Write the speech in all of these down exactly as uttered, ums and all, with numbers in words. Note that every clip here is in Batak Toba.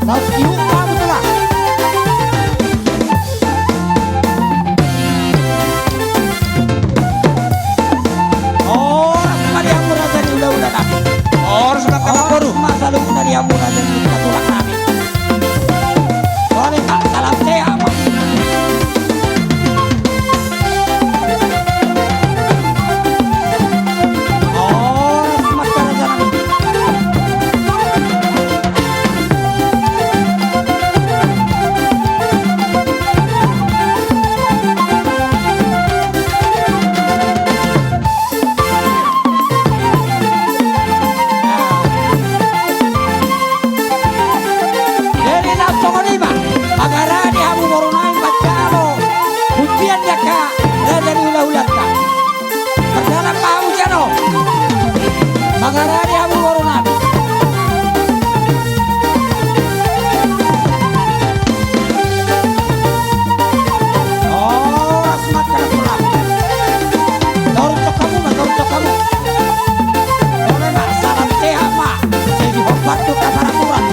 Laos ihut ma hamu tulang. Horas ma di hamu raja ni hulahula nami. Horas ma angka boru. Horas ma saluhutna di hamu raja ni tulang nami. Horas ma, salam sehat ma. Horas ma angka raja nami. Jadi na songon i ma, mangarani hamu boru nami manjalo pujian ni angka raja ni hulahulanta. Mardalan ma hamu sian on. Mangarani hamu boru nami. Horas ma angka na tulang. Torus hamu ma, torus hamu. Horas ma, salam sehat ma. Sai dihombar tu angka paraturan.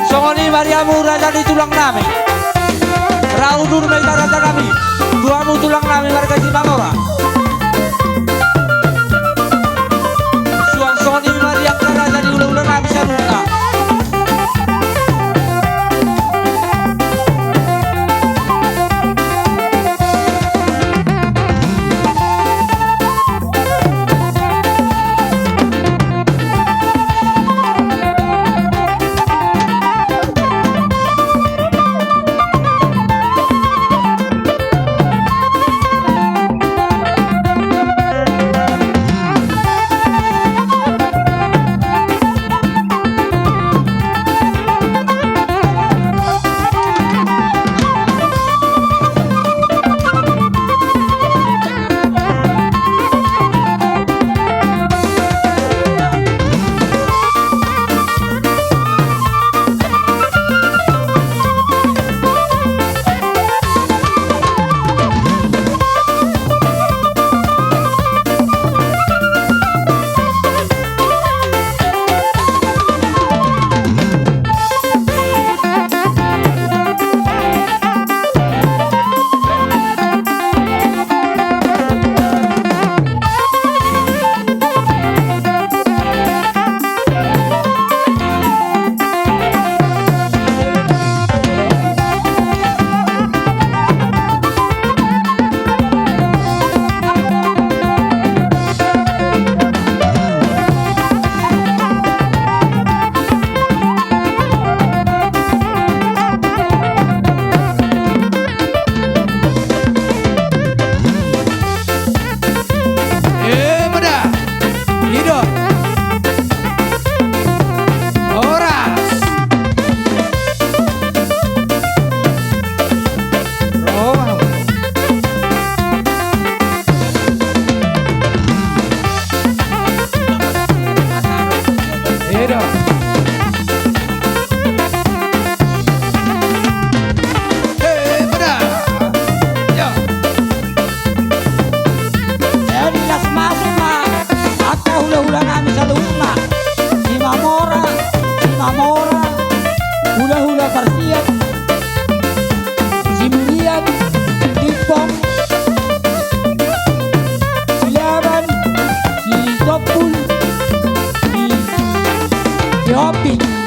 Songon i ma di hamu raja ni tulang nami. Ra udur ma hita raja nami tu hamu tulang nami marga Simangora. Suang songon i ma di angka raja ni hulahula nami saluhutna. Hulahula Parsian, Siburian, Limbong, Silaban, Sitompul, Si, Sihombing.